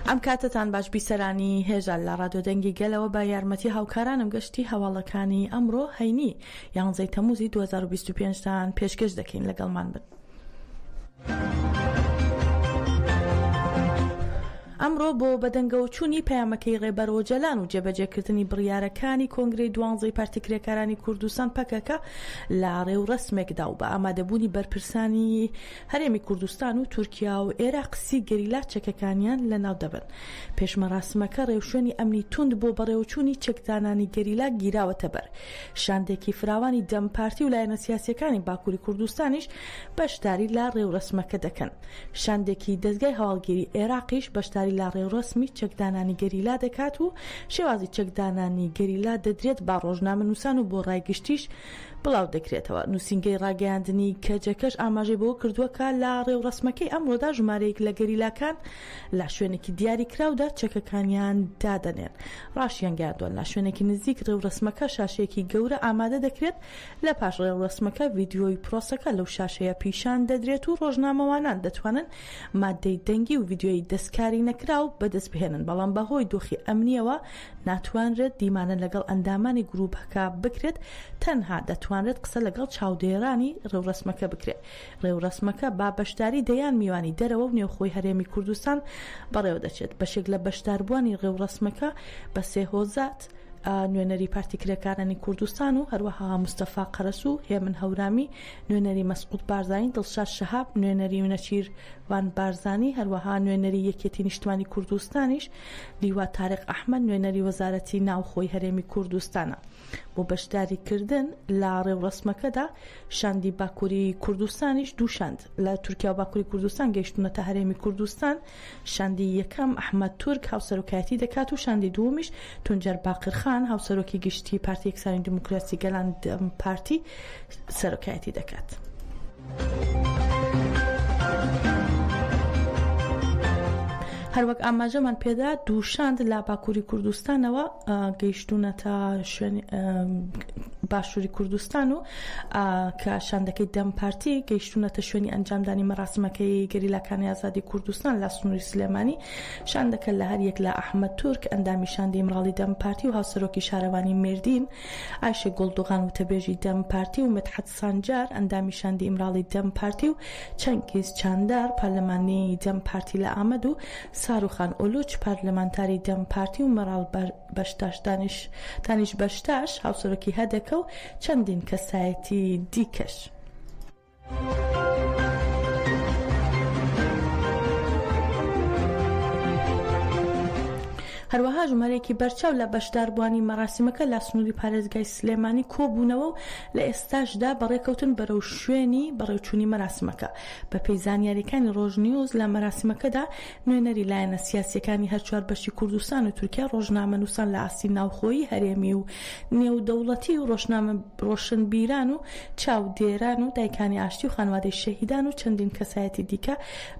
ئەم کاتەتان باش بیسەرانی هێژا لە ڕادیۆ دەنگی گەلەوە بە یارمەتی هاوکارانم گەشتی هەواڵەکانی ئەمڕۆ هەینی یانزەی تەموزی 2025 تان پێشکەش دەکەین لەگەڵمان بن. ئەمڕۆ بۆ بەدەنگەوەچوونی پەیامەکەی ڕێبەر ئۆجەلان و جێبەجێکردنی بڕیارەکانی کۆنگرەی دوانزەی پارتی کرێکارانی کوردستان پەکەکە لە ڕێوڕەسمێکدا و بە ئامادەبوونی بەرپرسانی هەرێمی کوردستان و تورکیا و ئێراق سی گەریلا چەکەکانیان لەناو دەبەن. پێش مەراسمەکە ڕێوشوێنی ئەمنی توند بۆ بەڕێوەچوونی چەکدانانی گەریلا گیراوەتەبەر. شاندێکی فراوانی دەم پارتی و لایەنە سیاسییەکانی باکووری کوردستانیش بەشداری لە ڕێوڕەسمەکە دەکەن. شاندێکی دەزگای هەواڵگیری ئێراقیش بەشداری لە ڕێوڕەسمی چەکدانانی گەریلا دەکات و شێوازی چەکدانانی گەریلا دەدرێت بە ڕۆژنامەنووسان و بۆ ڕای گشتیش بڵاو دەکرێتەوە. نووسینگەی ڕاگەیاندنی کەجەکەش ئاماژەی بەوە کردووە کە لە ڕێوڕەسمەکەی ئەمڕۆدا ژمارەیەک لە گەریلاکان لە شوێنێکی دیاریکراودا چەکەکانیان دادەنێن. ڕاشیانگەیاندووە، لە شوێنێکی نزیک ڕێوڕەسمەکە شاشەیەکی گەورە ئامادە دەکرێت، لە پاش ڕێوڕەسمەکە ڤیدیۆی پرۆسەکە لەو شاشەیە پیشان دەدرێت و ڕۆژنامەوانان دەتوانن ماددەی دەنگی و ڤیدیۆیی دەستکاری نەکراو بەدەست بهێنن، بەڵام بەهۆی دۆخی ئەمنییەوە ناتوانرێت دیمانە لەگەڵ ئەندامانی گرووپەکە بکرێت، تەنها دەتوانرێت قسە لەگەڵ چاودێرانی ڕێوڕەسمەکە بکرێت. ڕێوڕەسمەکە بە بەشداری دەیان میوانی دەرەوە و نێوخۆی هەرێمی کوردستان بەڕێوەدەچێت. بەشێک لە بەشداربووانی ڕێوڕەسمەکە بە سێهۆزات، نوێنەری پارتی کرێکارانی کوردستان و هەروەها مستەفا قەرەسوو، هێمن هەورامی، نوێنەری مەسعود بارزانی، دڵشاد شەهاب، نوێنەری نەچیرڤان بارزانی، هەروەها نوێنەری یەکێتی نیشتمانی کوردستانیش لیوا تاریق ئەحمەد، نوێنەری وەزارەتی ناوخۆی هەرێمی کوردستانە. بۆ بەشداریکردن لە ڕێوڕەسمەکەدا شاندی باکووری کوردستانیش دوو شاند لە تورکیا و باکووری کوردستان گەیشتوونەتە هەرێمی کوردستان، شاندی یەکەم ئەحمەد تورک هاوسەرۆکایەتی دەکات و شاندی دووەمیش تونجەر باقرخان هاوسەرۆکی گشتی پارتی یەکسانی دیموکراسی گەلان دەم پارتی سەرۆکایەتی دەکات. هەروەک ئاماژەمان پێدا دوو شاند لە باکووری کوردستانەوە گەیشتوونەتە شوێنی باشووری کوردستان و کە شاندەکەی دەم پارتی گەیشتوونەتە شوێنی ئەنجامدانی مەراسمەکەی گەریلاکانی ئازادی کوردستان لە سنووری سلێمانی شاندەکە لە هەر یەک لە ئەحمەد تورک ئەندامی شاندی ئیمراڵی دەم پارتی و هاوسەرۆکی شارەوانی مێردین ئایشێ گوڵدوغان وتەبێژی دەم پارتی و مدحەت سانجار ئەندامی شاندی ئیمراڵی دەم پارتی و چەنگیز چاندار پەرلەمانی دەم پارتی لە ئامەد و ساروخان ئولوچ پەرلەمانتاری دەم پارتی و مەراڵ بەشتاش دانیش دانیش بەشتاش هاوسەرۆکی هەدەکە و چەندین کەسایەتی دیکەش. هەروەها ژمارەیەکی بەرچاو لە بەشداربووانی مەراسیمەکە لە سنووری پارێزگای سلێمانی کۆبوونەوە و لە ئێستاشدا بەڕێکەوتن بەرەو شوێنی بەڕێوچوونی مەراسیمەکە. بەپێی زانیارییەکانی ڕۆژنیوز، لە مەراسیمەکەدا نوێنەری لایەنە سیاسییەکانی هەرچوار بەشی کوردستان و تورکیا، ڕۆژنامەنووسان لە ئاستی ناوخۆیی، هەرێمی و نێودەوڵەتی و ڕۆشنبیران و چاودێران و دایکانی ئاشتی و خانەوادەی شەهیدان و چەندین کەسایەتی دیکە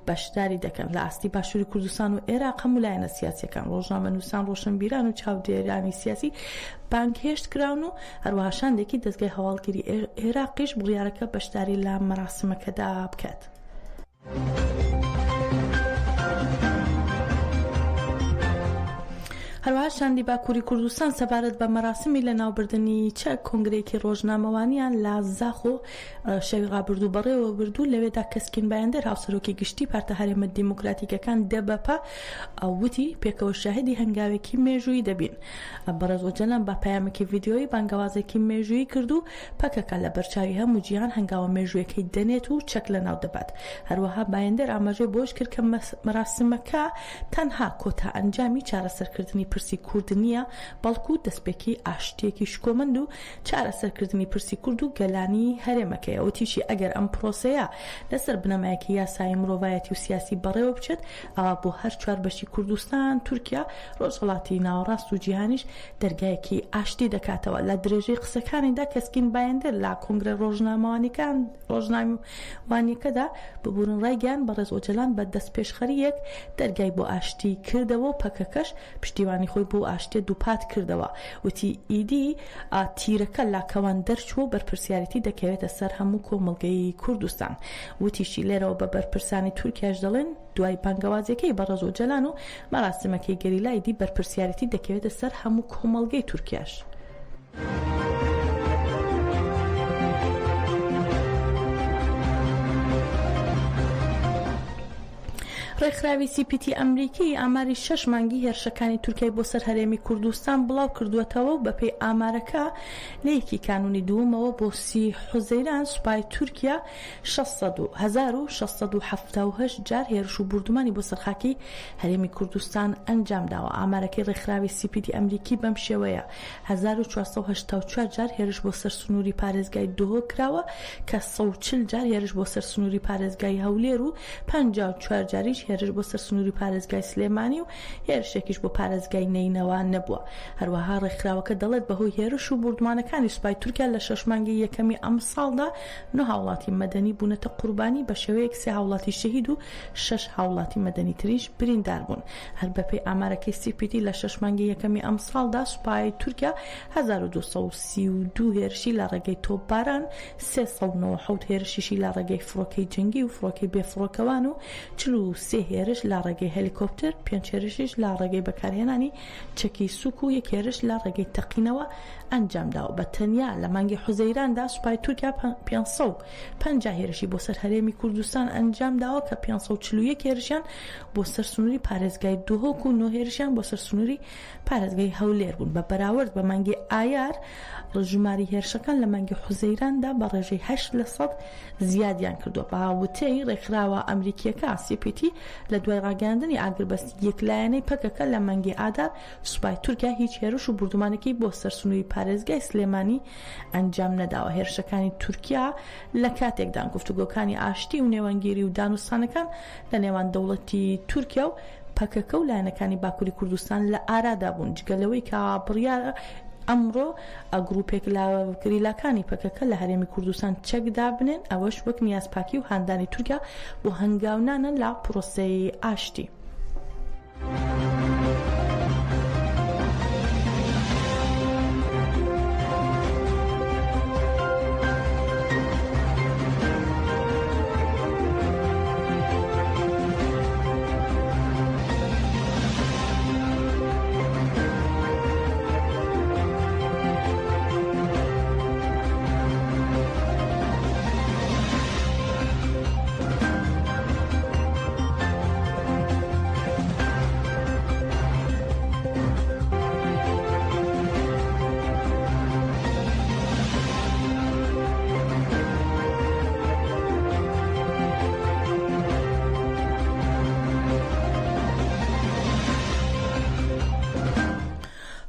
بەشداری دەکەن. لە ئاستی باشووری کوردستان و ئێراق هەموو لایەنە سیاسییەکان، ڕۆژنامەنووسان، ڕۆشنبیران و چاودێرانی سیاسی بانگهێشت کراون و هەروەها شاندێکی دەزگای هەواڵگری ئێراقیش بڕیارەکە بەشداری لە مەراسمەکەدا بکات. هەروەها شاندی باکووری کوردستان سەبارەت بە مەراسمی لەناوبردنی چەک کۆنگرەیەکی ڕۆژنامەوانیان لە زاخۆ شەوی ڕابردوو بەڕێوە برد و لەوێدا کەسکین بایندەر هاوسەرۆکی گشتی پارتە هەرێمە دیموکراتیکەکان دەبەپە وتی پێکەوە شاهدی هەنگاوێکی مێژوویی دەبین. بەڕێز ئۆجەلان بە پەیامێکی ڤیدیۆیی بانگەوازێکی مێژوویی کرد و پەکەکە لە بەرچاوی هەموو جیهان هەنگاوە مێژوویەکەی دەنێت و چەک لەناو دەبات. هەروەها بایندەر ئاماژەی بەوەش کرد کە مەراسمەکە تەنها کۆتا ئەنجامی چارەسەرکردنی پرسی کورد نییە، بەڵکو دەستپێکی ئاشتییەکی شکۆمەند و چارەسەرکردنی پرسی کورد و گەلانی هەرێمەکەیە. وتیشی، ئەگەر ئەم پرۆسەیە لەسەر بنەمایەکی یاسایی، مرۆڤایەتی و سیاسی بەڕێوە بچێت، ئەوا بۆ هەر چوار بەشی کوردستان، تورکیا، ڕۆژهەڵاتی ناوەڕاست و جیهانیش دەرگایەکی ئاشتی دەکاتەوە. لە درێژەی قسەکانیدا کەسکین بایندر لە کۆنگرە ڕۆژنامەوانیەکان ڕۆژنامەوانیەکەدا ببورن ڕایگەیاند بەڕێز ئۆجەلان بە دەستپێشخەرییەک دەرگای بۆ ئاشتی کردەوە و پەکەکەش پشتیوانی. پشتیوانی خۆی بۆ ئاشتیە دووپات کردەوە، وتی، ئیدی تیرەکە لە کەوان دەرچووە و بەرپرسیارێتی دەکەوێتە سەر هەموو کۆمەڵگەی کوردستان. وتیشی، لێرەوە بە بەرپرسانی تورکیاش دەڵێن، دوای بانگەوازیەکەی بەڕێز ئۆجەلان و مەراسیمەکەی گەریلا ئیدی بەرپرسیارێتی دەکەوێتە سەر هەموو کۆمەڵگەی تورکیاش. ڕێکخراوی سی پی تی ئەمریکی ئاماری شەش مانگی هێرشەکانی تورکیای بۆ سەر هەرێمی کوردستان بڵاو کردووەتەوە و بەپێی ئامارەکە لە یەکی کانوونی دووەمەوە بۆ سی حوزەیران سوپای تورکیا 1678 جار هێرش و بوردومانی بۆ سەر خاکی هەرێمی کوردستان ئەنجامداوە. ئامارەکەی ڕێکخراوی سی پی تی ئەمریکی بەم شێوەیە، 1484 جار هێرش بۆ سەر سنووری پارێزگای دهۆک کراوە کە 140 جار هێرش بۆ سەر سنووری پارێزگای هەولێر و 54 جاریش هێرش بۆ سەر سنووری پارێزگای سلێمانی و هێرشێکیش بۆ پارێزگای نەینەوا نەبووە. هەروەها ڕێکخراوەکە دەڵێت بەهۆی هێرش و بوردمانەکانی سوپای تورکیا لە شەش مانگی یەکەمی ئەمساڵدا نۆ هاوڵاتی مەدەنی بوونەتە قوربانی بە شێوەیەک سێ هاوڵاتی شەهید و شەش هاوڵاتی مەدەنی تریش بریندار بوون. هەر بەپێی ئامارەکەی سی پی تی لە شەش مانگی یەکەمی ئەمساڵدا سوپای تورکیا 1232 هێرشی لە ڕێگەی تۆپباران، 397 هێرشیشی لە ڕێگەی فڕۆکەی جەنگی و فڕۆکەی بێفڕۆکەوان و 43 هێرش لە ڕێگەی هەلیکۆپتەر، پێنج هێرشیش لە ڕێگەی بەکارهێنانی چەکی سوک و یەک هێرش لە ڕێگەی تەقینەوە ئەنجامداوە. بە تەنیا لە مانگی حوزەیراندا سوپای تورکیا 550 هێرشی بۆ سەر هەرێمی کوردستان ئەنجامداوە کە 541 هێرشیان بۆ سەر سنووری پارێزگای دهۆک و نۆ هێرشیان بۆ سەر سنووری پارێزگای هەولێر بوون. بە بەراورد بە مانگی ئایار، ژمارەی هێرشەکان لە مانگی حوزەیراندا بە ڕێژەی هەشت لە سەد زیادیان کردووە. بە وتەی ڕێکخراوە ئەمریکییەکە، سی پی تی، لە دوای ڕاگەیاندنی ئاگربەستی یەکلایەنەی پەکەکە لە مانگی ئادار، سوپای تورکیا هیچ هێرش و بوردومانێکی بۆ سەر سنووری پارێزگای سلێمانی ئەنجام نەداوە. هێرشەکانی تورکیا لە کاتێکدان گفتوگۆکانی ئاشتی و نێوەندگیری و دانوستانەکان لە نێوان دەوڵەتی تورکیا و پەکەکە و لایەنەکانی باکوری کوردستان لە ئارادا بوون، جگە لەوەی کە بڕیارە ئەمڕۆ گروپێک لە گەریلاکانی پەکەکە لە هەرێمی کوردستان چەک دابنێن، ئەوەش وەک نیازپاکی و هاندانی تورکیا بۆ هەنگاونانە لە پرۆسەی ئاشتی.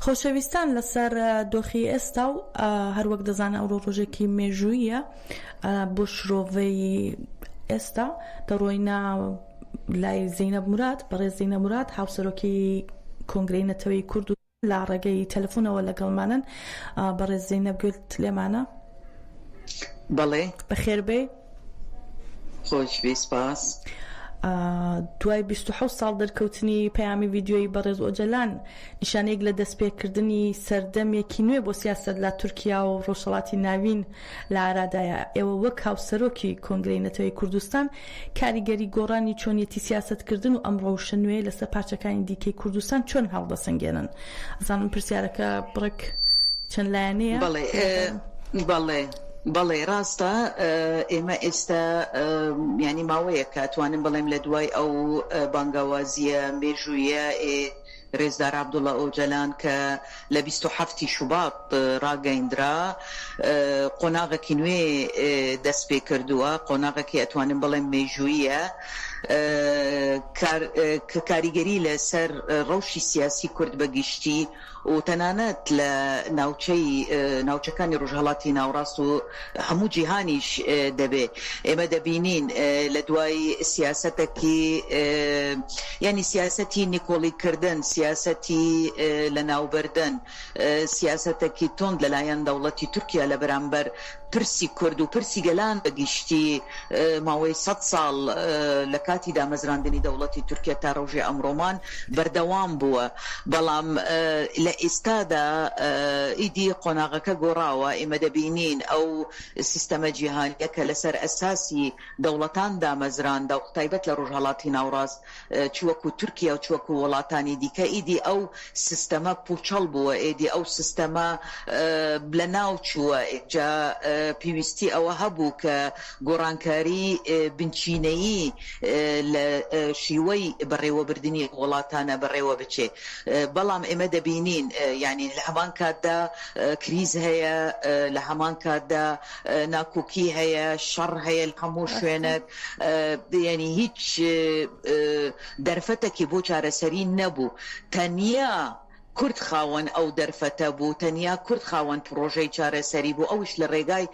خۆشەویستان لەسەر دۆخی ئێستا و هەروەک دەزانن ئەوڕۆ ڕۆژێکی مێژوویە بۆ شرۆڤەی ئێستا دەڕۆینە لای زەینەب موراد بەڕێز زەینەب موراد هاوسەرۆکی کۆنگرەی نەتەوەی کورد لە ڕێگەی تەلەفۆنەوە لەگەڵمانن بەڕێز زەینەب گوێت لێمانە؟ بەڵێ. بەخێربێی. خۆشبی سپاس. دوای 27 ساڵ دەرکەوتنی پەیامی ڤیدیۆیی بەڕێز ئۆجەلان نیشانەیەک لە دەستپێکردنی سەردەمێکی نوێ بۆ سیاسەت لە تورکیا و ڕۆژهەڵاتی ناوین لە ئارادایە. ئێوە وەک هاوسەرۆکی کۆنگرەی نەتەوەی کوردستان کاریگەری گۆڕانی چۆنیەتی سیاسەتکردن و ئەم ڕەوشە نوێیە لەسەر پارچەکانی دیکەی کوردستان چۆن هەڵدەسەنگێنن؟ ئەزانم پرسیارەکە بڕێک چەند لایەنەیە. بەڵێ بەڵێ بەڵێ ڕاستە ئێمە ئێستا یانی ماوەیەکە ئەتوانم بڵێم لە دوای ئەو بانگەوازییە مێژوویە رێزدار عەبدوڵا ئۆجەلان کە لە 27 ی شوبات ڕاگەیندرا، قۆناغێکی نوێ دەست پێ کردووە، قۆناغێکی ئەتوانم بڵێم مێژووییە کە کاریگەری لە سەر ڕەوشی سیاسی کورد بە گشتی و تەنانەت لە ناوچەی ناوچەکانی ڕۆژهەڵاتی ناوەڕاست و هەموو جیهانیش دەبێ. ئێمە دەبینین لە دوای سیاسەتەکی یانی سیاسەتی نکۆڵی کردن، سیاسەتی لەناوبردن، سیاسەتەکی توند لەلایەن دەوڵەتی تورکیا لە بەرامبەر پرسی کورد و پرسی گەلان بە گشتی ماوەی سەد ساڵ لە. کاتی دامەزراندنی دەوڵەتی تورکیا تا ڕۆژی ئەمڕۆمان بەردەوام بووە، بەڵام لە ئێستادا ئیدی قۆناغەکە گۆڕاوە، ئێمە دەبینین ئەو سیستەمە جیهانییە کە لەسەر ئەساسی دەوڵەتان دامەزراندا و تایبەت لە ڕۆژهەڵاتی ناوڕاست چ وەکوو تورکیا و چ وەکوو وڵاتانی دیکە ئیدی ئەو سیستەمە پووچەڵ بووە، ئێدی ئەو سیستەمە لە ناو چووە، ئینجا پێویستی ئەوە هەبوو کە گۆڕانکاری بنچینەیی لە شیوەی بەڕێوەبردنی ئەو وڵاتانە بەڕێوە بچێ. بەڵام ئێمە دەبینین یانی لە هەمان کاتدا کریز هەیە، لە هەمان کاتدا ناکۆکی هەیە، شەڕ هەیە لە هەموو شوێنێک، یانی هیچ دەرفەتەکی بۆ چارەسەری نەبوو. تەنیا کورد خاوەن ئەو دەرفەتە بوو، تەنیا کورد خاوەن پڕۆژەی چارەسەری بوو، ئەویش لە ڕێگای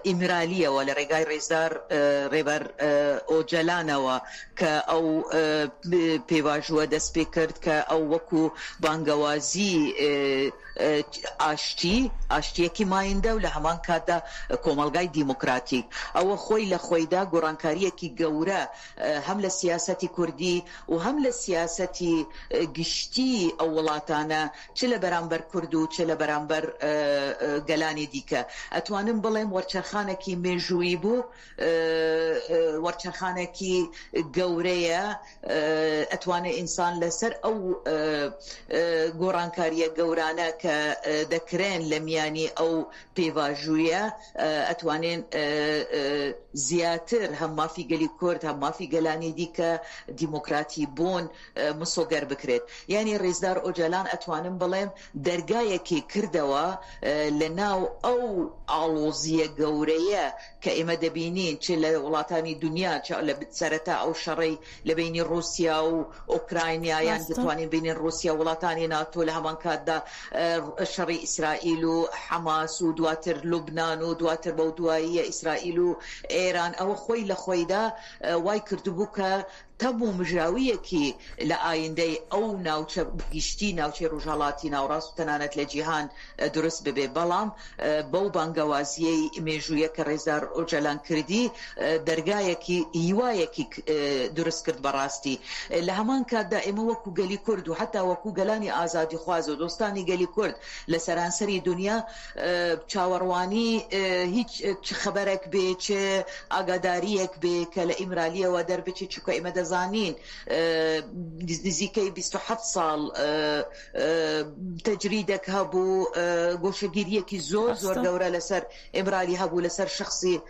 ئیمرالییەوە، لە ڕێگای ڕێزدار ڕێبەر ئۆجەلانەوە کە ئەو پێواژووە دەست پێ کرد کە ئەو وەکوو بانگەوازی ئاشتی، ئاشتییەکی مایندە و لە هەمان کاتدا کۆمەڵگای دیموکراتیک. ئەوە خۆی لە خۆیدا گۆڕانکارییەکی گەورە هەم لە سیاسەتی کوردی و هەم لە سیاسەتی گشتی ئەو وڵاتانە چ لە بەرامبەر کورد و چ لە بەرامبەر گەلانی دیکە ئەتوانم بڵێم وەرچەرخانێکی مێژوویی بوو. وەرچەرخانێکی گەورەیە ئەتوانێ ئینسان لەسەر ئەو گۆڕانکاریە گەورانە کە دەکرێن لە میانی ئەو پێڤاژوویە ئەتوانێن زیاتر هەم مافی گەلی کورد هەم مافی گەلانی دیکە دیموکراتی بوون مسۆگەر بکرێت یانی ڕیزدار ئۆجالان ئەتوانم بڵێم دەرگایەکی کردەوە لە ناو ئەو ئاڵۆزییە گەورەیە کە ئێمە دەبینین چ لە وڵاتانی دونیا چ لە سەرەتا ئەو شەڕەی لە بەینی ڕووسیا و ئۆکراینیا یان دەتوانین بینین ڕووسیا وڵاتانی ناتۆ لە هەمان کاتدا شەڕی ئیسرائیل و حەماس و دواتر لوبنان و دواتر بەو دواییە ئیسرائیل و ئێران ئەوە خۆی لە خۆیدا وای کردبوو کە تەم و مژاوییەکی لە ئایندەی ئەو ناوچە بەگشتی ناوچەی ڕوژهەڵاتی ناوڕاست و تەنانەت لە جیهان دروست ببێ بەڵام بەو بانگەوازییەی مێژوویە کە ڕێزدار ئۆجەلان کردی دەرگایەکی هیوایەکی دروست کرد بەڕاستی لە هەمان کاتدا ئێمە وەکو گەلی کورد و حەتا وەکو گەلانی ئازادیخواز و دۆستانی گەلی کورد لە سەرانسەری دونیا چاوەڕوانی هیچ چ خەبەرەک بێ چ ئاگادارییەک بێ کە لە ئیمرالییەوە دەربچێ چونکە ئێمە دەزانین نزیکەی 27 ساڵ تەجریدەک هەبوو گۆشەگیرییەکی زۆر زۆر گەورە لەسەر ئیمرالی هەبوو لەسەر شخصی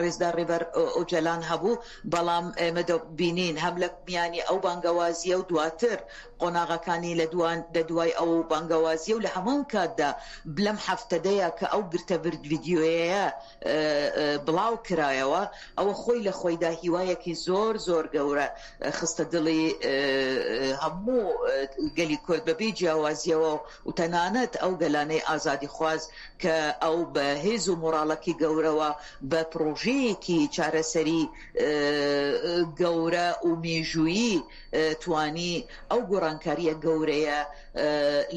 ڕێزدار ڕێبەر ئۆجەلان هەبوو بەڵام ئێمە دەبینین هەم لە میانی ئەو بانگەوازیە و دواتر قۆناغەکانی لە لە دوای ئەو بانگەوازیە و لە هەمان کاتدا لەم هەفتەدەیە کە ئەو گرتە ڤیدیۆیەیە بڵاو کرایەوە ئەوە خۆی لە خۆیدا هیوایەکی زۆر زۆر گەورە خستە دڵی هەموو گەلی کورد بە بێ جیاوازیەوە و تەنانەت ئەو گەلانەی ئازادیخواز کە ئەو بە هێز و مۆڕاڵەکی گەورەوە بە پڕۆژەیەکی چارەسەری گەورە و مێژوویی توانی ئەو گۆڕانکارییە گەورەیە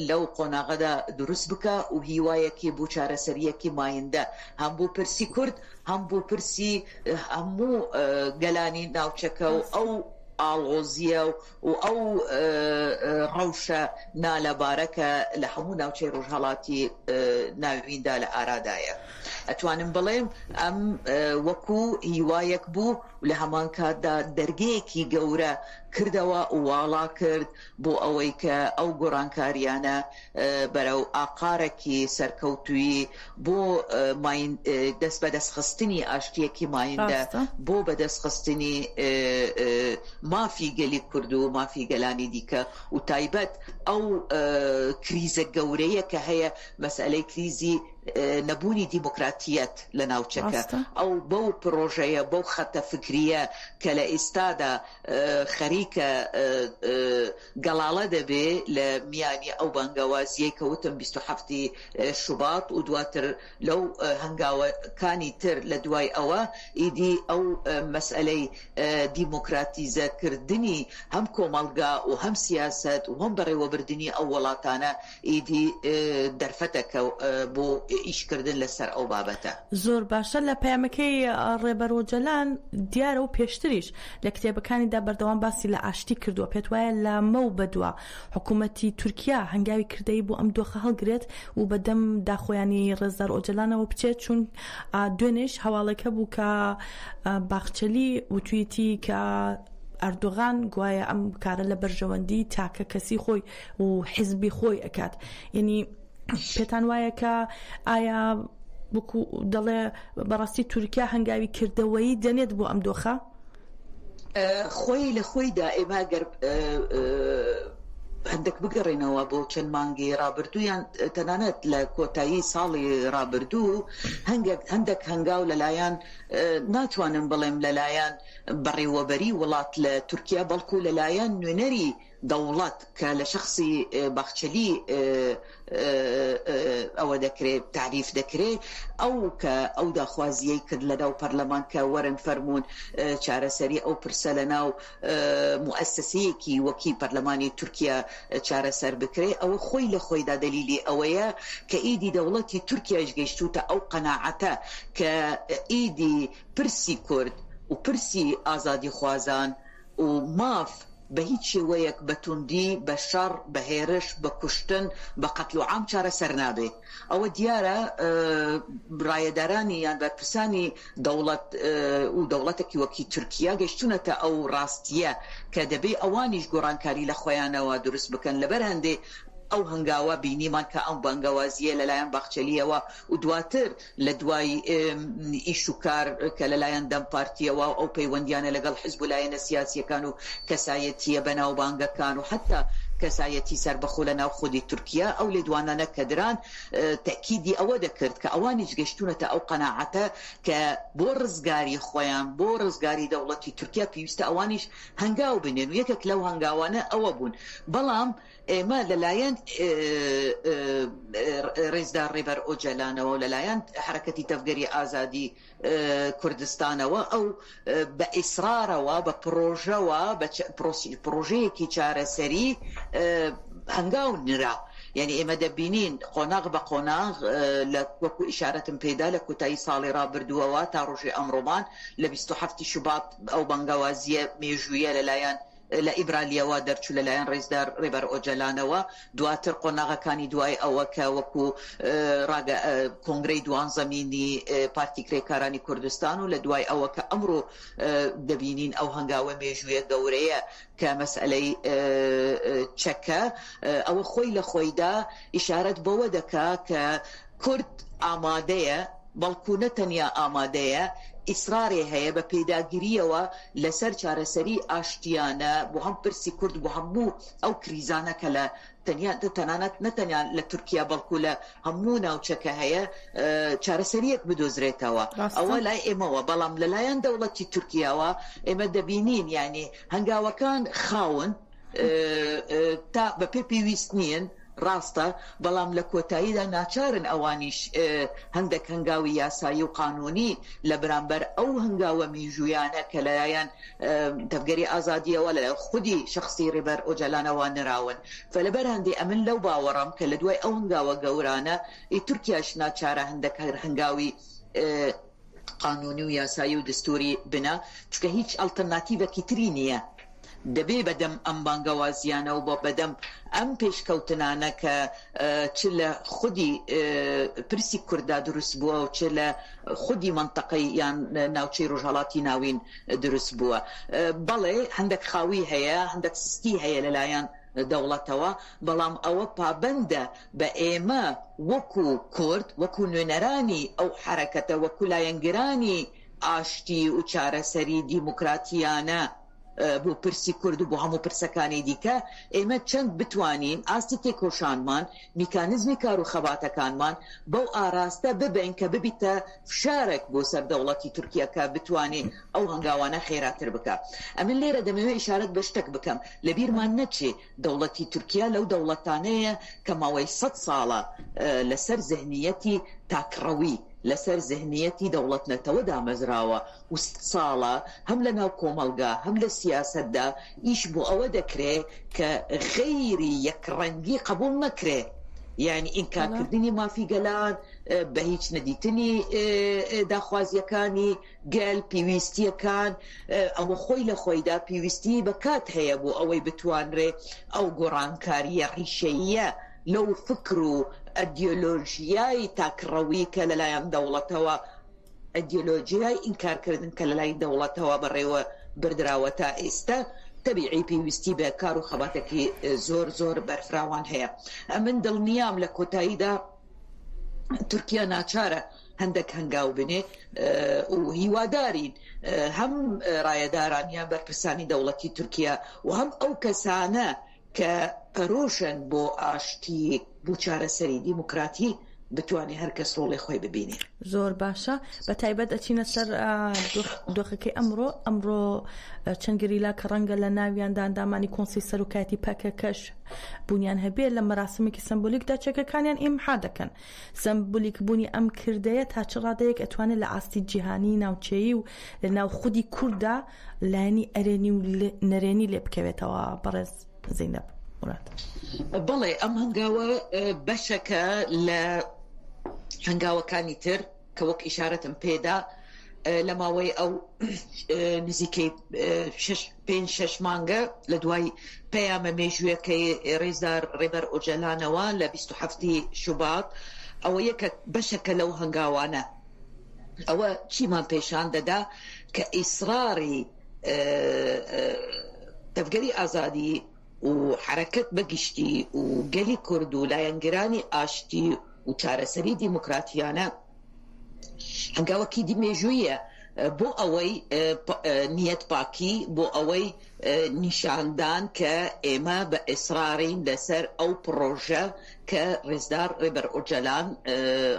لەو قۆناغەدا دروست بکا و هیوایەکی بۆ چارەسەرییەکی مایندە هەم بۆ پرسی کورد هەم بۆ پرسی هەموو گەلانی ناوچەکە و ئەو ئاڵۆزییە و ئەو ڕەوشە نالەبارە کە لە هەموو ناوچەی ڕۆژهەڵاتی ناویندا لە ئارادایە. ئەتوانم بڵێم ئەم وەکوو هیوایەک بوو و لە هەمان کاتدا دەرگەیەکی گەورە کردەوە و واڵا کرد بۆ ئەوەی کە ئەو گۆڕانکارییانە بەرەو ئاقارەکی سەرکەوتوویی بۆ دەست بەدەستخستنی ئاشتییەکی مایندە بۆ بەدەستخستنی مافی گەلی کورد و مافی گەلانی دیکە و تایبەت ئەو کریزە گەورەیە کە هەیە مەسئەلەی کریزی نەبوونی دیموکراتیەت لە ناوچەکە، ئەو بەو پڕۆژەیە، بەو خەتە فکرییە کە لە ئیستادا خەریکە. خەریکە گەڵاڵە دەبێ لە میانی ئەو بانگەوازیەی کە وتم 27 ی شوبات و دواتر لەو هەنگاوەکانی تر لە دوای ئەوە ئیدی ئەو مەسئەلەی دیموکراتیزە کردنی هەم کۆمەڵگا و هەم سیاسەت و هەم بەڕێوەبردنی ئەو وەڵاتانە ئیدی دەرفەتەکە بۆ ئیش کردن لە سەر ئەو بابەتە. زۆر باشە لە پەیامەکەی ڕێبەر ئۆجەلان دیارە و پێشتریش لە کتێبەکانیدا بەردەوام باسی لە ئاشتی کردووە پێت وایە لە مەو بەدوا حکوومەتی تورکیا هەنگاوی کردەیی بۆ ئەم دۆخە هەڵگرێت و بە دەم داخۆیانی ڕێزدار ئۆجەلانەوە بچێت چون دوێنێش هەواڵێک هەبوو کە باخچەلی وتویەتی کە ئەردۆغان گوایە ئەم کارە لە بەرژەوەندی تاکە کەسی خۆی و حیزبی خۆی ئەکات یعنی پێتان وایە کە ئایا وەکو دەڵێ بەڕاستی تورکیا هەنگاوی کردەوەیی دەنێت بۆ ئەم دۆخە؟ خۆی لە خۆیدا ئێمە گەر هەندێک بگەڕێنەوە بۆ چەند مانگی ڕابردوو یان تەنانەت لە کۆتایی ساڵی ڕابردوو هەنگێک هەندێک هەنگاو لەلایەن ناتوانم بڵێم لەلایەن بەڕێوەبەری وڵات لە تورکیا بەڵکو لەلایەن نوێنەری دەوڵەت کە لە شەخسی باخچەلی ئەوە دەکرێ تاریف دەکرێ ئەو کە ئەو داخوازیەی کرد لە ناو پەرلەمان کە وەرن فەرموون چارەسەری ئەو پرسە لە ناو موئەسەسەیەکی وەکی پەرلەمانی تورکیا چارەسەر بکرێ ئەوە خۆی لە خۆیدا دەلیلی ئەوەیە کە ئیدی دەوڵەتی تورکیایش گەیشتووتە ئەو قەناعەتە کە ئیدی پرسی کورد و پرسی ئازادیخوازان و ماف بە هیچ شێوەیەک بە توندی، بە شەڕ، بە هێرش، بە کوشتن، بە قەتلوعام چارەسەر نابێ. ئەوە دیارە ڕایەدارانی یان بەرپرسانی دەوڵەت و دەوڵەتێکی وەکی تورکیا گەیشتوونەتە ئەو ڕاستییە کە دەبێ ئەوانیش گۆڕانکاری لە خۆیانەوە دروست بکەن. لەبەر هەندێ ئەو هەنگاوە بینیمان کە ئەم بانگەوازییە لەلایەن باخچەلییەوە و دواتر لە دوای ئیش و کار کە لەلایەن دەم پارتییەوە و ئەو پەیوەندییانە لەگەڵ حزب و لایەنە سیاسییەکان و کەسایەتییە بەناوبانگەکان و حەتا کەسایەتی سەربەخۆ لە ناو خودی تورکیا ئەو لێدوانانە کە دران تەئکیدی ئەوە دەکرد کە ئەوانیش گەیشتوونەتە ئەو قەناعەتە کە بۆ ڕزگاری خۆیان بۆ ڕزگاری دەوڵەتی تورکیا پێویستە ئەوانیش هەنگاو بنێن و یەکێک لەو هەنگاوانە ئەوە بوون بەڵام ئێمە لەلایەن ڕێزدار ڕێبەر ئۆجەلانەوە و لەلایەن حەرەکەتی تەڤگەری ئازادی کوردستانەوە ئەو بە ئیسرارەوە بە پڕۆژەوە بە پڕۆژەیەکی چارەسەری هەنگاو نرا. یانی ئێمە دەبینین قۆناغ بە قۆناغ لە وەکو ئیشارەتم پێدا لە کۆتایی ساڵی ڕابردووەوە تا ڕۆژی ئەمڕۆمان لە 27 شوبات ئەو بانگەوازییە مێژوویە لەلایەن لە ئیمرالییەوە دەرچوو لەلایەن ڕێزدار ڕێبەر ئۆجەلانەوە، دواتر قۆناغەکانی دوای ئەوە کە وەکو ڕاگە کۆنگرەی دوانزەمینی پارتی کرێکارانی کوردستان و لە دوای ئەوە کە ئەمڕۆ دەبینین ئەو هەنگاوە مێژوویە گەورەیە کە مەسئەلەی چەکە ئەوە خۆی لە خۆیدا ئیشارەت بەوە دەکا کە کورد ئامادەیە، بەڵکو نە تەنیا ئامادەیە، ئیسرارێ هەیە بە پێداگرییەوە لەسەر چارەسەری ئاشتیانە بۆ هەم پرسی کورد بۆ هەموو ئەو کریزانە کە لە تەنیا تەنانەت نە تەنیا لە تورکیا بەڵکو لە هەموو ناوچەکە هەیە چارەسەرییەک بدۆزرێتەوە. ڕاستە. ئەوە لای ئێمەوە، بەڵام لەلایەن دەوڵەتی تورکیاوە ئێمە دەبینین یانی هەنگاوەکان خاون تا بە پێ پێویست نیین، ڕاستە، بەڵام لە کۆتاییدا ناچارن ئەوانیش هەندێک هەنگاوی یاسایی و قانوونی لە بەرامبەر ئەو هەنگاوە میژوویانە کە لەلایەن تەڤگەری ئازادییەوە، لەلایەن خودی شەخسی ڕێبەر ئۆجالانەوە نراون. فلەبەر هەندێ ئەمن لەو باوەڕەم کە لە دوای ئەو هەنگاوە گەورانە ئی تورکیاش ناچارە هەندێک هەنگاوی قانونی و یاسایی و دستوری بنا، چونکە هیچ ئەڵتەرناتیڤەکی تری نییە. دەبێ بەدەم ئەم بانگەوازییانە و بەدەم ئەم پێشکەوتنانە کە چ لە خودی پرسی کورددا دروست بووە و چ لە خودی مەنتەقەی یان ناوچەی ڕۆژهەڵاتی ناوین دروست بووە. بەڵێ هەندێک خاوی هەیە، هەندێک سستی هەیە لەلایەن دەوڵەتەوە، بەڵام ئەوە پابەندە بە ئێمە وەکو کورد، وەکو نوێنەرانی ئەو حەرەکەتە، وەکو لایەنگرانی ئاشتی و چارەسەری دیموکراتییانە. بۆ پرسی کورد و بۆ هەموو پرسەکانی دیکە، ئێمە چەند بتوانین ئاستی تێکۆشانمان، میکانیزمی کار و خەباتەکانمان بەو ئاراستە ببەین کە ببیتە فشارێک بۆ سەر دەوڵەتی تورکیا کە بتوانێ ئەو هەنگاوانە خێراتر بکا. ئەمن لێرە دەمەوێ ئیشارەت بە شتەک بکەم، لە بیرمان نەچێ دەوڵەتی تورکیا لەو دەوڵەتانەیە کە ماوەی سەد ساڵە لە سەر زهنیەتی تاکڕەوی، لە سەر زهنیەتی دەوڵەت نەتەوە دامەزراوە و ساڵە هەم لە ناو کۆمەڵگا هەم لە سیاسەتدا ئیش بۆ ئەوە دەکرێ کە غەیری یەکڕەنگی قەبووڵ نەکرێ یانی ئینکارکردنی مافی گەلان، بە هیچ نەدیتنی داخوازییەکانی گەل، پێویستییەکان، ئەوە خۆی لە خۆیدا پێویستیی بە کات هەیە بۆ ئەوەی بتوانرێ ئەو گۆڕانکارییە ڕیشەییە لەو فکر و ئەدیۆلۆژیای تاکڕەوی کە لەلایەن دەوڵەتەوە ئایدیۆلۆژیای ئینکارکردن کە لەلای دەوڵەتەوە بەڕێوە بردراوە تا ئێستا، تەبیعی پێویستی بە کار و خەباتێکی زۆر زۆر بەرفراوان هەیە. ئەمن دڵنیام لە کۆتاییدا تورکیا ناچارە هەندێک هەنگاو بنێ و هیوادارین هەم ڕایەداران یان بەرپرسانی دەوڵەتی تورکیا و هەم ئەو کەسانە کە پەرۆشن بۆ ئاشتی بۆ چارەسەری دیموکراتی بتوانێ هەر کەس ڕۆڵی خۆی ببینێ. زۆر باشە بە تایبەت ئەچینە سەر دۆخەکەی ئەمڕۆ ئەمڕۆ چەند گەریلا کە ڕەنگە لە ناویاندا ئەندامانی کۆنسی سەرۆکایەتی پەکەکەش بوونیان هەبێ لە مەراسمێکی سەمبولیکدا چەکەکانیان ئیمحا دەکەن سەمبولیک بوونی ئەم کردەیە تا چ ڕادەیەک ئەتوانێت لە ئاستی جیهانی ناوچەیی و لە ناو خودی کورددا لایەنی ئەرێنی و نەرێنی لێ بکەوێتەوە بەڕێز زەینەب موراد؟ بەڵێ ئەم هەنگاوە بەشەکە لە هەنگاوەکانی تر کە وەک ئیشارەتم پێدا لە ماوەی ئەو نزیکەی پێنج شەش مانگە لە دوای پەیامە مێژوویەکەی ڕێزدار ڕێبەر ئۆجەلانەوە لە 27 شوبات ئەوە یەکە بەشەکە لەو هەنگاوانە ئەوە چیمان پێشان دەدا کە ئیسراری تەڤگەری ئازادی و حەرەکەت بە گشتی و گەلی کورد و لایەنگرانی ئاشتی و چارەسەری دیموکراتیانە هەنگاوەکی دی مێژوویە بۆ ئەوەی نیەت پاکی بۆ ئەوەی نیشاندان کە ئێمە بە ئیسرارین لەسەر ئەو پڕۆژە کە ڕێزدار ڕێبەر ئۆجەلان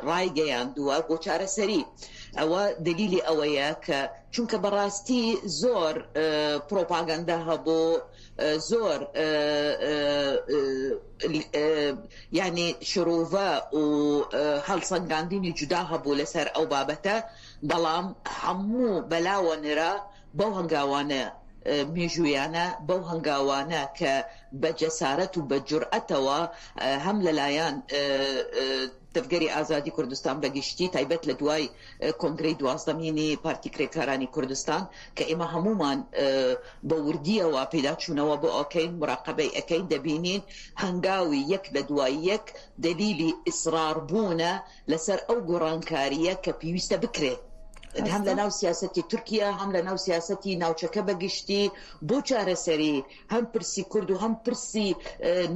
ڕایگەیاندووە بۆ چارەسەری. ئەوە دەلیلی ئەوەیە کە چونکە بەڕاستی زۆر پرۆپاگەندە هەبوو، زۆر یانی شرۆڤە و هەڵسەنگاندنی جودا هەبوو لەسەر ئەو بابەتە، بەڵام هەموو بەلاوە نرا بەو هەنگاوانە مێژوویانە، بەو هەنگاوانە کە بە جەسارەت و بە جورئەتەوە هەم لەلایەن تەڤگەری ئازادی کوردستان بە گشتی تایبەت لە دوای کۆنگرەی دوازدەمینی پارتی کرێکارانی کوردستان کە ئێمە هەموومان بە وردیەوە پێداچوونەوە بۆ ئەکەین مراقەبەی ئەکەین دەبینین هەنگاوی یەک لە دوای یەک دەلیلی ئیسرار بوونە لەسەر ئەو گۆڕانکارییە کە پێویستە بکرێت هەم لە ناو سیاسەتی تورکیا هەم لە ناو سیاسەتی ناوچەکە بە گشتی بۆ چارەسەری هەم پرسی کورد و هەم پرسی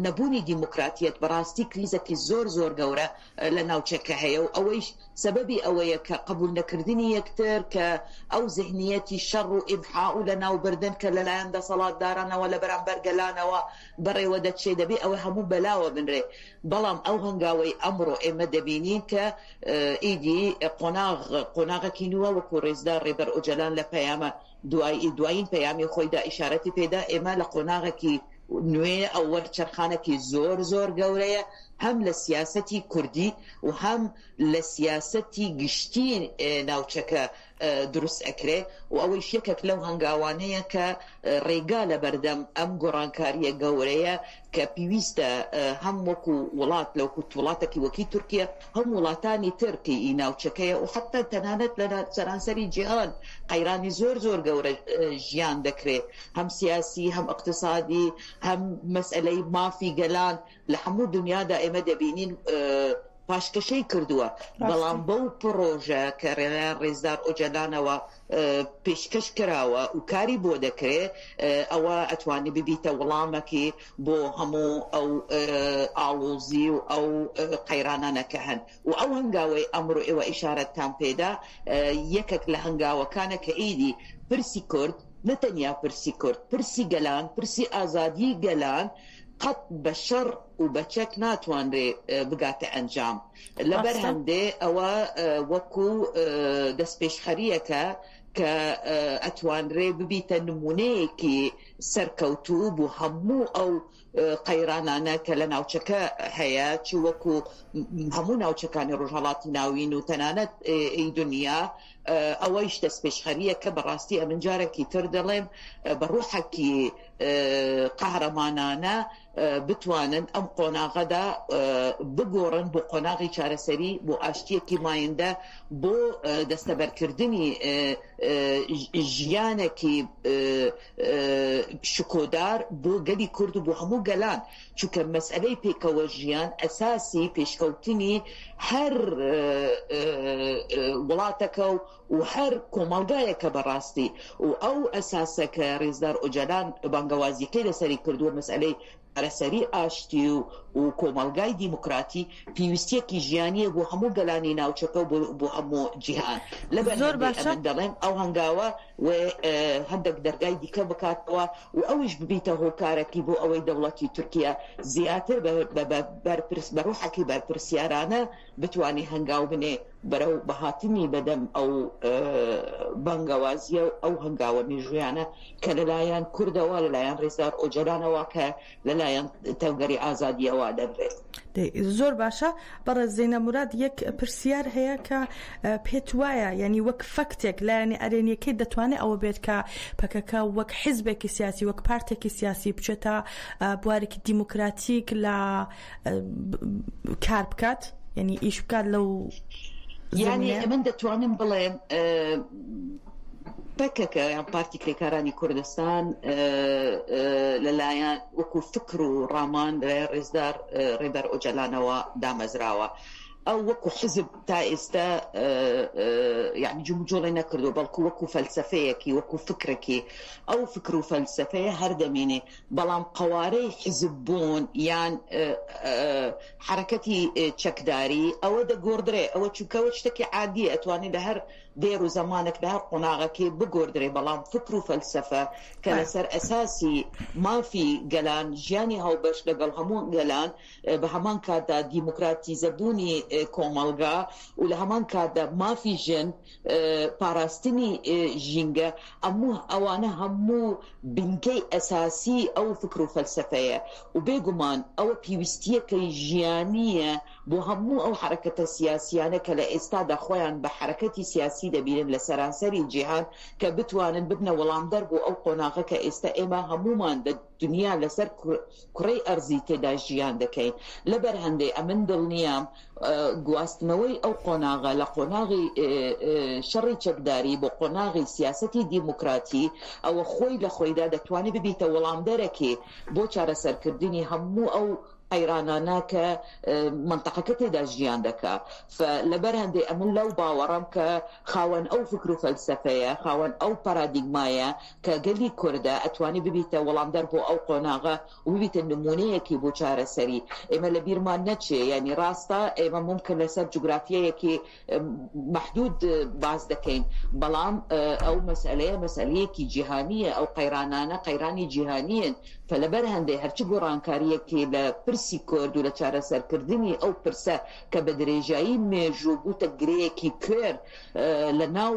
نەبوونی دیموکراتیەت. بەڕاستی کریزەکی زۆر زۆر گەورە لە ناوچەکە هەیە و ئەوەیش سەبەبی ئەوەیە کە قبوول نەکردنی یەکتر، کە ئەو زهنیەتی شەڕ و ئیمحا و لەناوبردن کە لەلایەن دەسەڵاتدارانەوە لە بەرامبەر گەلانەوە بەڕێوە دەچێ، دەبێ ئەوە هەموو بەلاوە بنرێ. بەڵام ئەو هەنگاوەی ئەمڕۆ ئێمە دەبینین کە ئیدی قۆناغ قۆناغەکی نووە، وەکوو ڕێزدار ڕێبەر ئۆجەلان لە پەیامە دوای دوایین پەیامی خۆیدا ئیشارەتی پێدا، ئێمە لە قۆناغەکی نوێ ئەو وەرچەرخانەکی زۆر زۆر گەورەیە هەم لە سیاسەتی کوردی و هەم لە سیاسەتی گشتی ناوچەکە دروست ئەکرێ و ئەوەیش یەکێک لەو هەنگاوانەیە کە ڕێگا لەبەردەم ئەم گۆڕانکارییە گەورەیە کە پیویستە هەم وەکو وڵات لە وەکو وڵاتەکی وەکی تورکیە هەم وڵاتانی تر کە ئی ناوچەکەیە و حەتا تەنانەت لە سەرانسەری جیهان قەیرانی زۆر زۆر گەورە ژیان دەکرێ هەم سیاسی هەم ئیقتسادی هەم مەسئەلەی مافی گەلان لە هەموو دنیادا ئێمە دەبینین پاشکەشەی کردووە، بەڵام بەو پڕۆژە کە لەلایەن ڕێزدار ئۆجەلانەوە پێشکەش کراوە و کاری بۆ دەکرێ، ئەوە ئەتوانێ ببیتە وڵامەکی بۆ هەموو ئەو ئاڵۆزی و ئەو قەیرانانە کە هەن و ئەو هەنگاوەی ئەمڕۆ ئێوە ئیشارەتتان پێدا یەکێک لە هەنگاوەکانە کە ئیدی پرسی کورد. نە تەنیا پرسی کورد، پرسی گەلان، پرسی ئازادیی گەلان قەت بە شەڕ و بە چەک ناتوانرێ بگاتە ئەنجام. لەبەر هەندێ ئەوە وەکوو دەستپێشخەرییەکە کە ئەتوانرێ ببیتە نموونەیەکی سەرکەوتوو بۆ هەموو ئەو قەیرانانە کە لە ناوچەکە هەیە چ وەکو هەموو ناوچەکانی ڕۆژهەڵاتی ناوین و تەنانەت ئی دنیا ئەوەیش دەستپێشخەرییەکە بەڕاستی ئەمن جارێکی تر دەڵێم بە ڕوحەکی قەهرەمانانە بتوانن ئەم قۆناغەدا بگۆڕن بۆ قۆناغی چارەسەری بۆ ئاشتیەکی مایندە بۆ دەستەبەرکردنی ژیانێکی شکۆدار بۆ گەلی کورد و بۆ هەموو گەلان، چونکە مەسئەلەی پێکەوە ژیان ئەساسی پێشکەوتنی هەر وڵاتەکە و هەر کۆمەڵگایەکە بەڕاستی و ئەو ئەساسە کە ڕێزدار ئۆجالان بانگەوازیەکەی لەسەری کردووە مەسئەلەی چارەسەری ئاشتی و کۆمەڵگای دیموکراتی پێویستیەکی ژیانیە بۆ هەموو گەلانی ناوچەکە و بۆ هەموو جیهان. لەبەر زۆر هەندێ باشە. ئەمن دەڵێم ئەو هەنگاوە و هەندێک دەرگای دیکە بکاتەوە و ئەویش ببیتە هۆکارەکی بۆ ئەوەی دەوڵەتی تورکیە زیاتر بە بەرپرس بە ڕوحەکی بەرپرسیارانە بتوانێ هەنگاو بنێ بەرەو بەهاتنی بەدەم ئەو بانگەوازیە و ئەو هەنگاوە مێژوویانە کە لەلایەن کوردەوە، لەلایەن ڕێزدار ئۆجەلانەوە کە لەلایەن تەڤگەری ئازادیەوە دەنرێت. دەی زۆر باشە بەڕێز زەینەب موراد یەک پرسیار هەیە کە پێت وایە یانی وەک فەکتێک لایەنی ئەرێنیەکەی دەتوانێت ئەوە بێت کە پەکەکە وەک حیزبێکی سیاسی وەک پارتێکی سیاسی بچێتە بوارێکی دیموکراتیک لە کار بکات یعنی ئیش بکات لەو یعنی من دەتوانم بڵێم پەکەکە یان پارتی کرێکارانی کوردستان لەلایەن وەکو فکر و ڕامان لەلایەن ڕێزدار ڕێبەر ئۆجالانەوە دامەزراوە. ئەو وەکو حزب تا ئێستا یعنی جموجۆڵی نەکردو بەڵکو وەکو فەلسفەیەکی وەکو فکرێکی ئەو فکر و فەلسفەیە هەردەمێنێ بەڵام قەوارەی حیزب بوون یان حەرەکەتی چەکداری ئەوە دەگۆڕدرێ ئەوە چونکە ئەوە شتێکی عادیە ئەتوانێ لە هەر دێر و زەمانێک لە هەر قۆناغەکێ بگۆردرێ بەڵام فکر و فەلسەفە کە لەسەر ئەساسی مافی گەلان ژیانی هاوبەش لەگەڵ هەموو گەلان بە هەمان کاتدا دیموکراتیزە بوونی کۆمەڵگا و لە هەمان کاتدا مافی ژن پاراستنی ژینگە ئەموو ئەوانە هەموو بنکەی ئەساسی ئەو فکر و فەلسەفەیە و بێ گومان ئەوە پێویستییەکەی ژیانییە بۆ هەموو ئەو حەرەکەتە سیاسییانە کە لە ئێستادا خۆیان بە حەرەکەتی سیاسی دەبینن لە سەرانسەری جیهان کە بتوانن ببنە وەڵامدەر بۆ ئەو قۆناغە کە ئێستا ئێمە هەموومان لە دنیا لەسەر کوڕەی ئەرزی تێدا ژیان دەکەین. لەبەر هەندێ ئەمن دڵنیام گواستنەوەی ئەو قۆناغە لە قۆناغی شەڕی چەکداری بۆ قۆناغی سیاسەتی دیموکراتی ئەوە خۆی لە خۆیدا دەتوانێت ببیتە وەڵامدەرەکی بۆ چارەسەرکردنی هەموو ئەو قەیرانانە کە مەنتەقەکە تێدا ژیان دەکا. لەبەر هەندێ ئەمن لەو باوەڕەم کە خاوەن ئەو فکر و فەلسەفەیە، خاوەن ئەو پارادیگمایە کە گەلی کوردە ئەتوانی ببیتە وەڵامدەر بۆ ئەو قۆناغە و ببیتە نموونەیەکی بۆ چارەسەری. ئێمە لە بیرمان نەچێ یانی ڕاستە ئێمە مومکن لەسەر جوگرافیایەکی مەحدوود باس دەکەین بەڵام ئەو مەسئەلەیە مەسئەلەیەکی جیهانییە، ئەو قەیرانانە قەیرانی جیهانیین فلەبەر هەندێ هەرچ گۆڕانکارییەکی لە پرسی کورد و لە چارەسەرکردنی ئەو پرسە کە بە درێژایی مێژوو بووتە گرێیەکی کوێر لە ناو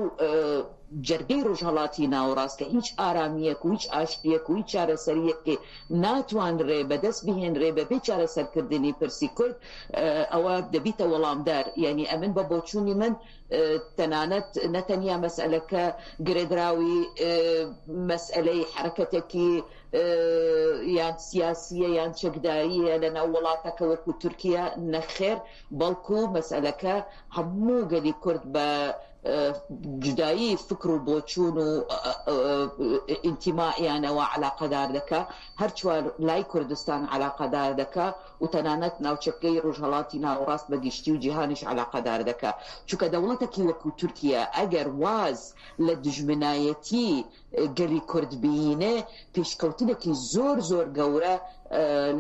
جەرگەی ڕۆژهەڵاتی ناوەڕاست کە هیچ ئارامییەک و هیچ ئاشتییەک و هیچ چارەسەرییەکی ناتوانرێ بەدەست بهێنرێ بەبێ چارەسەرکردنی پرسی کورد ئەوە دەبیتە وەڵامدەر یانی ئەمن بە بۆچوونی من تەنانەت نەتەنیا مەسئەلەکە گرێدراوی مەسئەلەی حەرەکەتێکی یان سیاسییە یان چەکدارییە لە ناو وڵاتەکە وەکوو تورکیە نەخێر بەڵکوو مەسئەلەکە هەموو گەلی کورد بە جودایی فکر و بۆچوون و ئینتیمائیانەوە عەلاقەدار دەکا، هەر چوار لای کوردستان عەلاقەدار دەکا و تەنانەت ناوچەکەی ڕۆژهەڵاتی ناوەڕاست بە گشتی و جیهانیش عەلاقەدار دەکا. چونکە دەوڵەتەکی وەکوو تورکیە ئەگەر واز لە دوژمنایەتی گەلی کورد بینێ، پێشکەوتنێکی زۆر زۆر گەورە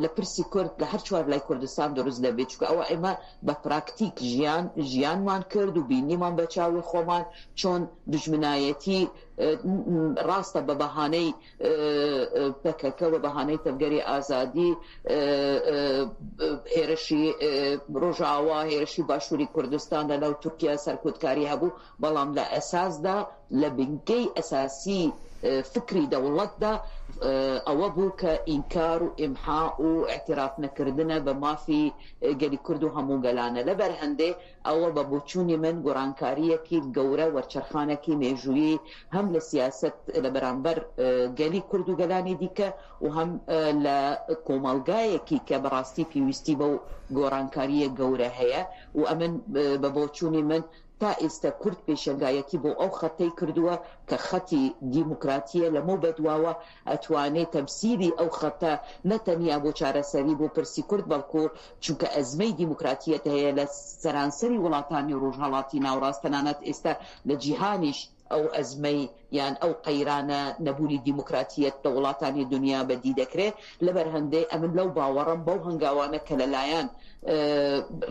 لە پرسی کورد لە هەر چوار لای کوردستان دروست دەبێت، چونکە ئەوە ئێمە بە پراکتیک ژیان ژیانمان کرد و بینیمان بە چاوی خۆمان چۆن دوژمنایەتی. ڕاستە بە بەهانەی پەکەکە بە بەهانەی تەڤگەری ئازادی هێرشی ڕۆژئاوا، هێرشی باشووری کوردستان لە ناو تورکیا سەرکوتکاری هەبوو، بەڵام لە ئەساسدا لە بنکەی ئەساسی فکری دەوڵەتدا ئەوە بوو کە ئینکار و ئیمحا و ئیعتیراف نەکردنە بە مافی گەلی کورد و هەموو گەلانە. لەبەر هەندێ ئەوە بە بۆچوونی من گۆڕانکارییەکی گەورە، وەرچەرخانێکی مێژوویی هەم لە سیاسەت لە بەرامبەر گەلی کورد و گەلانی دیکە و هەم لە کۆمەڵگایەکی کە بەڕاستی پێویستی بەو گۆڕانکارییە گەورە هەیە و ئەمن بە بۆچوونی من تا ئێستە کورد پێشەنگایەتی بۆ ئەو خەتەی کردووە کە خەتی دیموکراتییە لەمەو بەدواوە ئەتوانێ تەمسیلی ئەو خەتە نە تەنیا بۆ چارەسەری بۆ پرسی کورد بەڵکو چونکە ئەزمەی دیموکراتیەت هەیە لە سەرانسەری وڵاتانی ڕۆژهەڵاتی ناوڕاست تەنانەت ئێستا لە جیهانیش ئەو ئەزمەی یان ئەو قەیرانە نەبوونی دیموکراتیەت لە وڵاتانی دونیا بەدی دەکرێ لەبەر هەندێ ئەمن لەو باوەڕەم بەو هەنگاوانە کە لە لایەن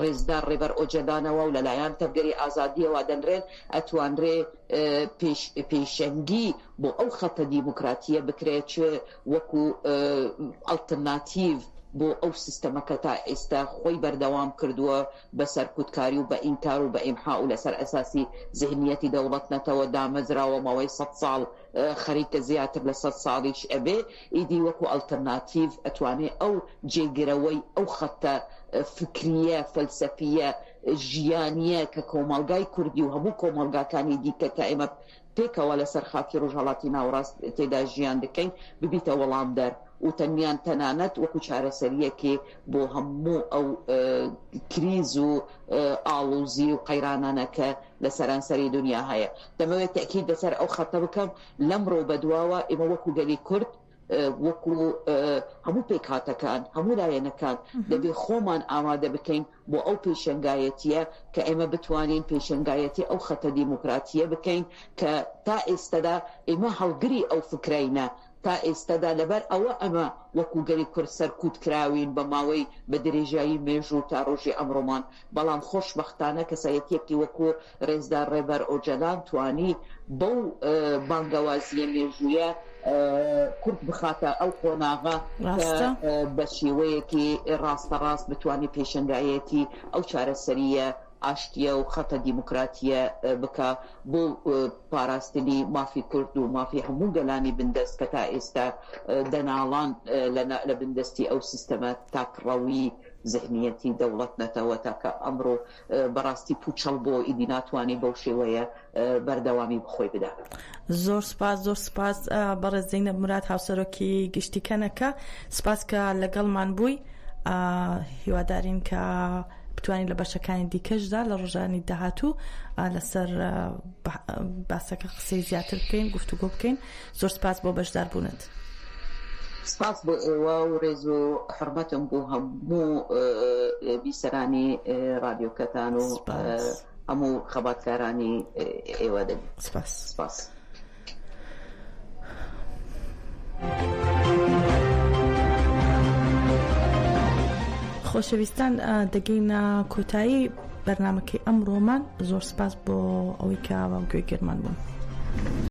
ڕێزدار ڕێبەر ئۆجەلانەوە و لە لایەن تەڤگەری ئازادیەوە دەنرێن ئەتوانرێ پێش پێشەنگی بۆ ئەو خەتە دیموکراتیە بکرێ چ وەکو ئەڵترناتیڤ بۆ ئەو سیستەمە کە تا ئیستا خۆی بەردەوام کردووە بە سەرکوتکاری و بە ئینکار و بە ئیمحا و لەسەر ئەساسی زهنیەتی دەوڵەت نەتەوە دامەزراوە ماوەی سەد ساڵ خەریکە زیاتر لە سەد ساڵیش ئەبێ ئیدی وەکو ئەڵترناتیڤ ئەتوانێ ئەو جێگرەوەی ئەو خەتە فکریە فەلسەفیە ژیانیە کە کۆمەڵگای کوردی و هەموو کۆمەڵگاکانی دیکە کە ئێمە پێکەوە لەسەر خاکی ڕۆژهەڵاتی ناوەڕاست تێدا ژیان دەکەین ببیتە وەڵامدەر و تەنیان تەنانەت وەکو چارەسەرییەکێ بۆ هەموو ئەو کریز و ئاڵوزی و قەیرانانە کە لە سەرانسەری دونیا هەیە. دەمەوێت تەئکید لەسەر ئەو خەتە بکەم لەمڕۆ بەدواوە ئێمە وەکو گەلی کورد وەکو هەموو پێکهاتەکان، هەموو لایەنەکان دەبێ خۆمان ئامادە بکەین بۆ ئەو پێشەنگایەتییە کە ئێمە بتوانین پێشەنگایەتی ئەو خەتە دیموکراتییە بکەین کە تا ئێستەدا ئێمە هەڵگری ئەو فکرەینە تا ئێستەدا لەبەر ئەوە ئەمە وەکو گەلی کورد سەرکوت کراوین بە ماوەی بە درێژایی مێژوو تا ڕۆژی ئەمڕۆمان بەڵام خۆشبەختانە کەسایەتیەکی وەکو ڕێزدار ڕێبەر ئۆجەلان توانی بەو بانگەوازیە مێژوویە کورد بخاتە ئەو قۆناغە کە بە شێوەیەکی ڕاستەڕاست بتوانێت پێشەنگایەتی ئەو چارەسەرییە ئاشتییە و خەتە دیموکراتییە بکا بۆ پاراستنی مافی کورد و مافی هەموو گەلانی بندەست کە تا ئێستا دەناڵان لە بندەستی ئەو سیستەمە تاکڕەوی زهنیەتی دەوڵەت نەتەوە تا کە ئەمڕۆ بەڕاستی پوچەڵ بۆ ئیدی ناتوانێ بەو شێوەیە بەردەوامی بخۆی بدا. زۆر سپاس زۆر سپاس بەڕێز زەینەب موراد هاوسەرۆکی گشتی کەنەکە سپاس کە لەگەڵمان بووی هیوادارین کە بتوانین لە بەشەکانی دیکەشدا لە ڕۆژانی داهاتوو لەسەر باسەکە قسەی زیاتر بکەین گفتوگۆ بکەین زۆر سپاس بۆ بەشداربوونت. سپاس بۆ ئێوە و ڕێز و حورمەتم بۆ هەموو بیسەرانی ڕادیۆکەتان و هەموو خەباتکارانی ئێوە دەبی. سپاس. سپاس. خۆشەویستان دەگەینە کۆتایی بەرنمەکەی ئەمڕۆمان زۆر سپاس بۆ ئەوەی کە گوێگرمان بوون.